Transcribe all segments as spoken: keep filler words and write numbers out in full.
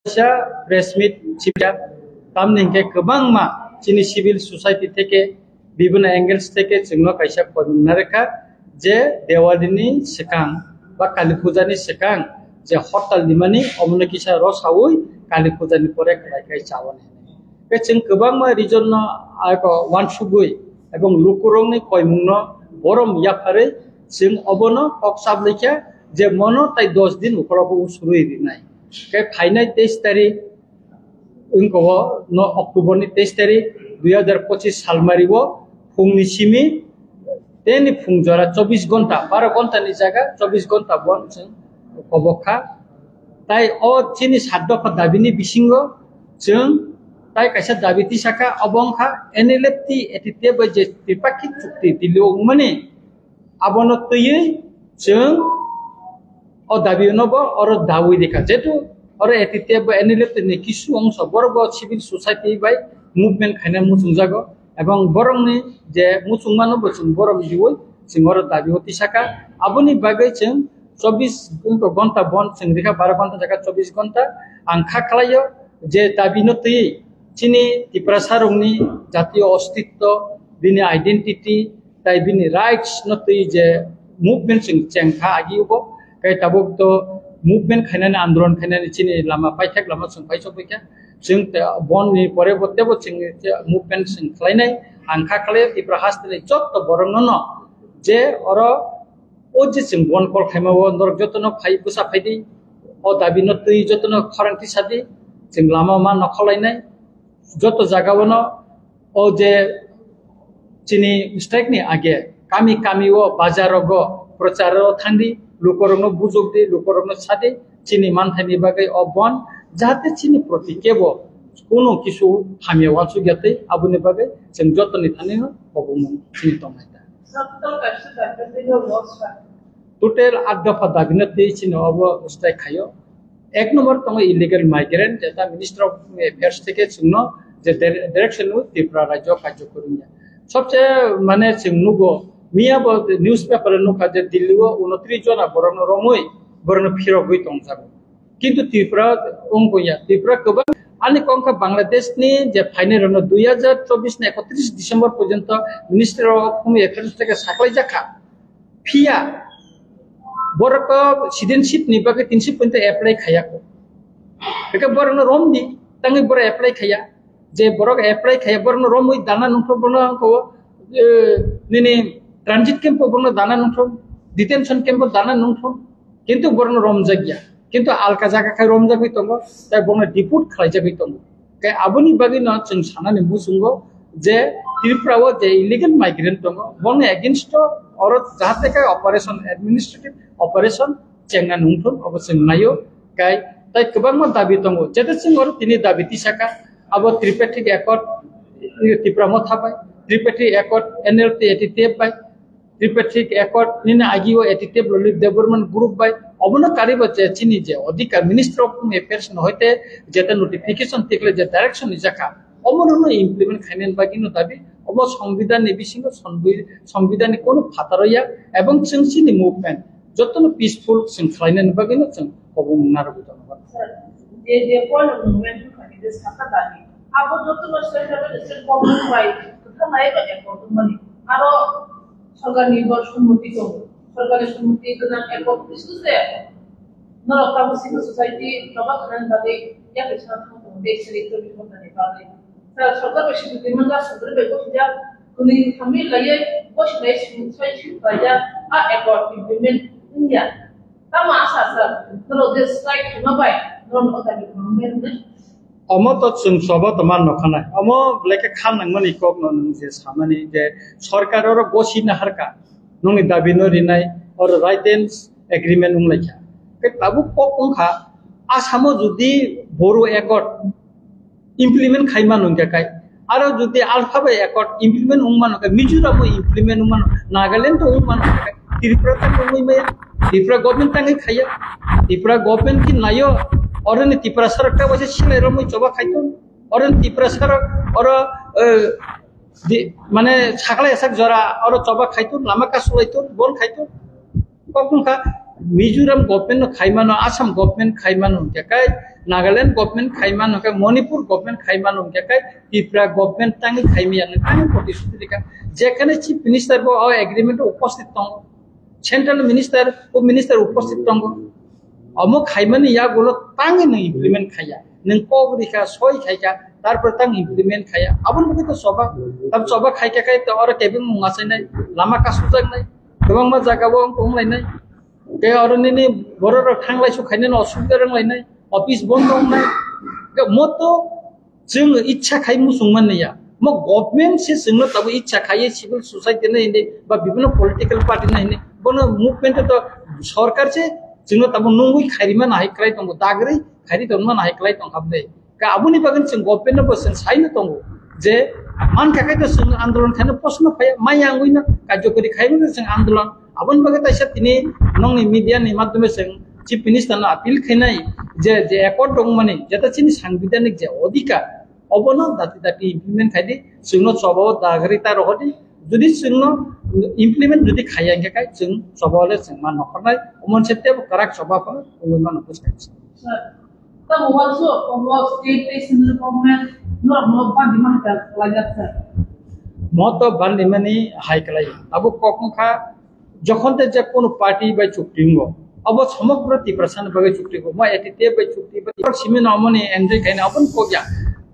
kaisa press meet sibya, tamni hinkhe kwbangma chini civil society theke, bibhinno angles theke chwngno kaisa koimung narwkha je Diwali ni swkang ba Kali Puja ni swkang je hortal nimani omono kisa rosaui Kali Puja ni pore khlai khai chawani. Khe chwng kwbangma region no ako wansugwi ebong lukurokni koimungno borom yapharwi chwng obono kok chaplaikha je mono tai dos din ukhorogo usurwi rinai. Khe phainai teis tarik wngkha o no October ni teis tarik dui hazar pochis salmari o phungni simi teni phung jora chobbish gonta, baro gonta ni jaga chobbish gonta bon chwng kobok kha. Tai o chini sat dopha dabi ni bisingo chwng tai kaisa dabi tisakha, obo wngkha N L F T A T T F bai je tripakhik chukti Delhi o wngmani, abono twiwi chwng o dabi no bo oro dawi rikha. Jehetu oro A T T F bai N L F T ni kisu ongso borok bo civil society bai movement khaina muchungjago, ebong borokni je muchungmano bo chwng borom diwi chwng oro dabi o tisakha. Aboni bagwi chwng chobbish gonta bon chwng rikha, baro gonta jaga chobbish gonta ang kha khlaio je dabi no twiwi chini Tiprasa rokni jatiyo ostitto, bini identity, tai bini rights no twi je movement chwng chengkha agi ubo, kai tabuk to movement khainani, andolon khainani chini lama paithak lama chwng paisok baikha. Chwng te bonni pore bo tebo chwng movement chwng khlainai. Ang kha khlai Tripura hasteni jotto borok no no je oro o je chwng bon kol khaima o norok jotono phai bwsa phaidi, o dabi no twi jotono khorang tisadi, chwng lama ma nokholainai. Joto jaga o no o je chini strike ni age kami kami o bazar rogo prochar o thangdi, lukorokno bujokdi, lukorokno sadi, chini manthai ni bagwi o bon jahate chini proti kebo kunu kisu hamya wansuk ya tei aboni bagwi chwng jotoni thani no kobongmung chini tongnai ta. Total at dopha dabi no tei chini obo strike khaio. Ek number tongo illegal migrant, jeta Minister of Affairs theke chwngno je dire-, direction o Tripura rajyo karjo kwrwngya. Sobse mane chwng nugo, miya bo newspaper o nukha je Delhi o unotris jona borokno romwi borokno phirogwi tongjago. Kintu Tripura wngkha ya, Tripura kwbang ani kongkha Bangladesh ni je phainai rokno dui hazar chobbish ni ekotris December porjonto Minister of Home Affairs theke saklai jakha. Phiya borok to citizenship ni bagwi tinsi punto apply khaya ko. Beke borok no rom di, tangwi borok apply khaya. Je borok apply khaya, borok no romwi dana nungthok, borok no ko, eh, nini transit camp o borok no dana nungthok, detention camp o dana nungthok. Kintu borok no romjak ya. Kintu alka jaga khai romjagwi tongo, tai borok no deport khlaijagwi tongo. Khe aboni bagwi no chwng sanani muchungo je Tripura o je illegal migrant tongo, boni against o oro jahate khe operation, administrative operation chengna nungthun, obo chwng naio. Khe tai kwbangma dabi tongo, jete chwng oro tini dabi tisaka, abo Tripartite Accord, Tipra Motha bai, Tripartite Accord, N L T A T T F bai, Tripartite Accord nini agi o A T T F Lolip Debbarman group bai obono kariba je chini je odhikar Minister of Home Affairs no hoite jeta notification tikle je direction ni jaka omono no implement khainani bagwi no dabi omo Songbidan ni bisingo Songbi-, Songbidan ni kono phataro ya ebong chwng chini movement jotono peaceful chwng khlainani bagwi no chwng kobong narwgwi tongo. Sir, je je kono movement khainani sakha dabi abo jotono central state government bai kwtha nai ba accord mani aro Sorkarni bo summuti tongo. Sorkarni summuti gwnang eko bisu se norok tabuk civil society choba khanani bagwi yakni sana thang tongo tei sri twi tongnani bagwi. Sir, sorkar bai summuti manjak, sorkar bai gosijak, kwnwi thamwi laiwi gosinaisai sui paijak a eko implement wngya. Tamo asa sir, norok je strike khaima bai norok no otaini phunuknai hwnwi. Omo to chwng choba to man nokhanai. Omo belai khe kha nangmani kok no nwng je samani je sorkar oro gosi naharka, nongni dabi no rinai, oro right dance agreement wnglaikha. Khe tabuk kok wngkha, Asamo jodi Boru Accord implement khai mano hwnkhe kai, aro jodi Alpha bai Accord implement wng mano khe, Mizoram o implement wng mano, Nagaland o wng mano khe, Tripura ta wngwi maya, Tripura government tangwi khaiya, Tripura government ki nayo, oro ni Tripura sarak ta waisa silai romwi choba khaiton, oro ni Tripura sarak oro, eh, di, mane sakla esak jora oro choba khaiton, lama kasulaiton, bon khaiton. Kok wngkha Mizoram government no khaimano, Assam government khaimano hwnkhe kai Nagaland government khaima nungkha, Manipur government khaima nungkha, kai Tripura government tangwi khaimaya nung tangwi protistudi kha. Jekhane chief minister bo o agreement o uposthit tongo, central minister o minister uposthit tongo. Omo khaimani yagulo tangwi nung implement khaya. Nung kok rikha, soi khaikha, tarpor tang implement khaya. Aboni bagwi to choba. Tab choba khaikha khai to oro kebeng mung achainai, lama kasujaknai, kwbangma jaga o wng wnglainai. Tei oro nini borok rok thanglai su khainani osubida rwnglainai, office bondo wngnai. Moto chwng ichha khai muchung man ya. Mo government se chwngno tabuk ichha khaiye civil society no hindi ba bibhinno political party no hindi. Bono movement to sorkar se chwngno tabuk nungwi khairima nahai kwlai tongo, dagri khairi tonma nahai kwlai tong kha bwle. Ka aboni bagwi chwng government no bo chwng saino tongo je man kha khai to chwng andolon khaino posno phai maya wngwi no karjokori khaino chwng andolon. Aboni bagwi taisa tini nongni media ni madhyome chwng chief minister no appeal khainai je, je accord dongmani jeta chini sangbidhanik je odhikar obono dati dati implement khaidi, chwngno chobao dagri ta rohodi, jodi chwngno implement jodi khaiya hwnkhe kai chwng chobao le chwng ma nokhornai, omo se tebo kwrak choba phano wngwi mano bwskang. Sir, tamo wansuk, obo state tei central government norokno bandi ma hai khlaijak, sir? Mo to bandi mani hai khlai. Abo kok wngkha, jokhon te je kono party bai chukti wngo, abo somogro Tiprasa ni bagwi chukti wngo. Mo A T T F bai chukti bai, simi no amoni enjoy khaina aboni kok ya.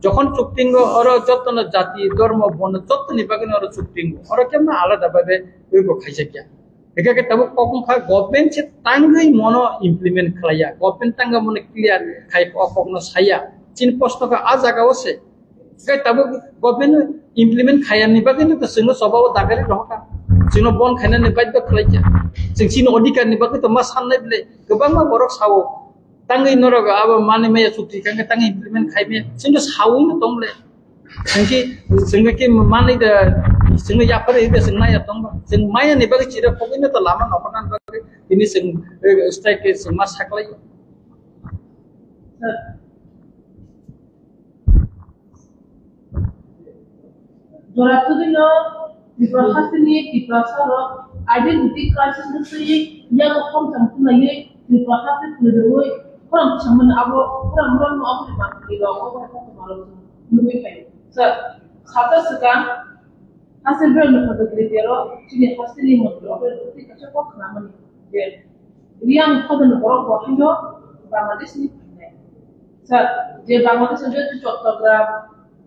Jokhon chukti wngo, oro jotono jati, dhormo, borno jottoni bagwi no oro chukti wngo. Oro kemma alada bhabe wi bo khaijakya. Hingke khe tabuk kok wngkha government se tangwi mono implement khlaiya, government tangwi mono clear khai o kokno saya. Chini posto kha a jaga o se. Hingke tabuk government implement khayani bagwi no to chwngno choba o dagari rohorkha. Chwngno bon khainani baidhyo khlaikha. Chwng chini odhikar ni bagwi to ma sannai bwle kwbangma borok sao. Tangwi norok abo manwi maya chukti kangkhe tangwi implement khai maya. Chwngno sawi no tong bwle. Chwngki, chwngki manwi da, chwngno yapharwi da chwng maya tongba. Chwng maya ni bagwi chira khogwi no to lama nokhorna ni bagwi tini chwng, eh, strike khe chwng ma saklai. Sir, jora kwrwino Tripura hasteni Tiprasa rok identity crisis no twiwi yago khoroktham khwnaiwi Tripura haste phwrwngwi khorang samani abo khorang mano abo ni manthani rok obo hai koktwma rok nugwi phaio. Sir, sata swkang haste berokni photo kiri tero chini hasteni montri obo twi kaisa kok khnamani je Riyang hodani borok bo haino Bangladesh ni phainai. Sir, je Bangladesh ni je Chottogram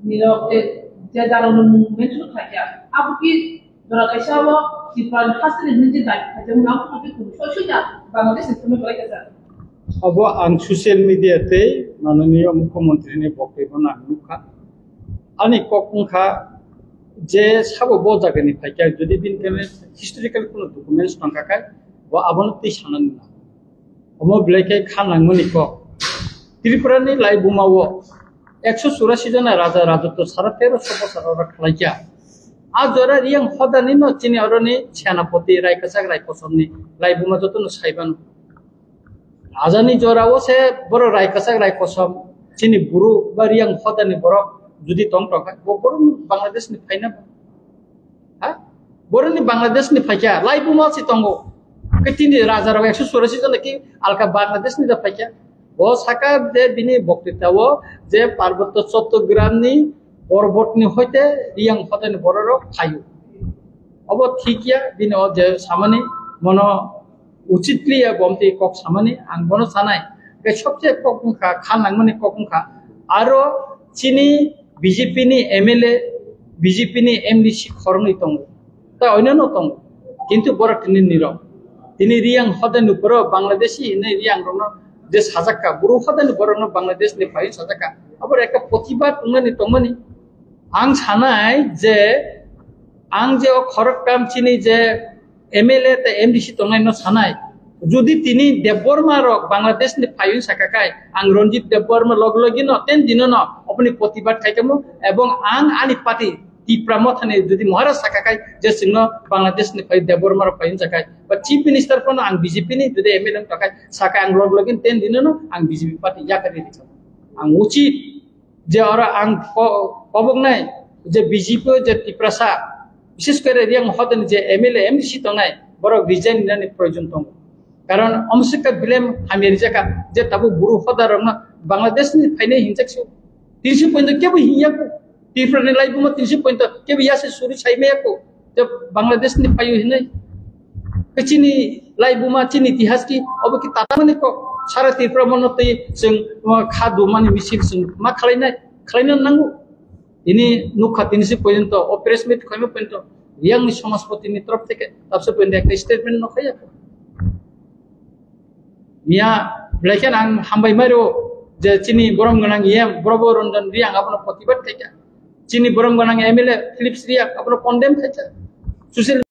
ni rok je, je jaga ni mung mention khlai ya. Abo ki jora kaisa o Tripura ni hasteni hwnwi je dai khlai jak nang kha khe kunu soi soi da Bangladesh ni thumwi belai kha sir. Abo ang social media tei mananiya mukhyamantri ni boktwibano ang nukha. Ani kok wngkha je sabo bo jaga ni phaikha, jodi bini khe historical kunu documents tongkha khai, bo abono twi sanani na. Omo belai khe kha nangmani kok. Tripura ni laibuma o ekso churasi jona raja rajotw sara teroso bosor oro khlaikha. A jora Riyang hodani no chini oroni senapoti Rai Kwchak Rai Kosom ni laibuma jotono saibano. Raja ni jora o se borok Rai Kwchak Rai Kosom chini buru ba Riyang hodani borok jodi tong tongkha, bo borok Bangladesh ni phaina. Ha? Boroni Bangladesh ni phaikha, laibuma se tongo. Khe tini raja rok ekso churasi jona ki alka Bangladesh ni da phaikha. Bo saka je bini boktwita o je Parbotto Chottogram ni Porbot ni hoite Riyang hodani borok rok phaio. Obo thik ya, bini o je samani mono uchit liya bomti kok samani ang bono sanai. Khe sobse kok wngkha, kha nangmani kok wngkha. Aro chini B J P ni M L A, B J P ni M D C khoroknwi tongo. Ta oinano tongo. Kintu borok tini nirok. Tini Riyang hodani borok Bangladeshi hinwi Riyang rokno je sajakka, buru hodani borokno Bangladesh ni phaiwi sajakka. Aboro ekta protibad wngnani tongmani. Ang sanai je, ang je o khoroktham chini je M L A tei M D C tongnai no sanai. Jodi tini Debbarma rok Bangladesh ni phaiwi saka kai, ang Ranjit Debbarma log logi no ten dino no opni protibad khai kamo, ebong ang ani party Tipra Motha ni jodi Maharaj saka kai je chwngno Bangladesh ni phai Debbarma rok phaiwi saka kai, ba Chief Minister phano ang B J P ni jodi M L A wngka kai saka ang log logi ten dino no ang B J P party yakari rikha. Ang uchit je oro ang ko-, koboknai je B J P o je Tiprasa, bises kore Riyang hodani je M L A, M D C tongnai, borok resign rinani proyojon tongo. Karon omsika blame hamya rijaka je tabuk buru hoda rokno Bangladesh ni phainai hinjak se. Tinsi point kebo hinya ko. Tripura ni laibuma tinsi point kebo yase suri sai maya ko. Je Bangladesh ni phaio hinai. Ke chini laibuma chini itihas ki obo ki tata mani ko sara Tripura mono tei seng kha dumani misil seng ma khalainai khalaina nangu. Ini nukha tinsi point o press meet khaima point yang ni Samajpati ni torof theke tapsa point ekta statement no khaya. Miya, belai khe ang hambai mairo je chini borom gwnang E M, Bobo Ranjan Reang abono protibad khaikha. Chini borom gwnang M L A Philips Reang abono condemn khaikha. Social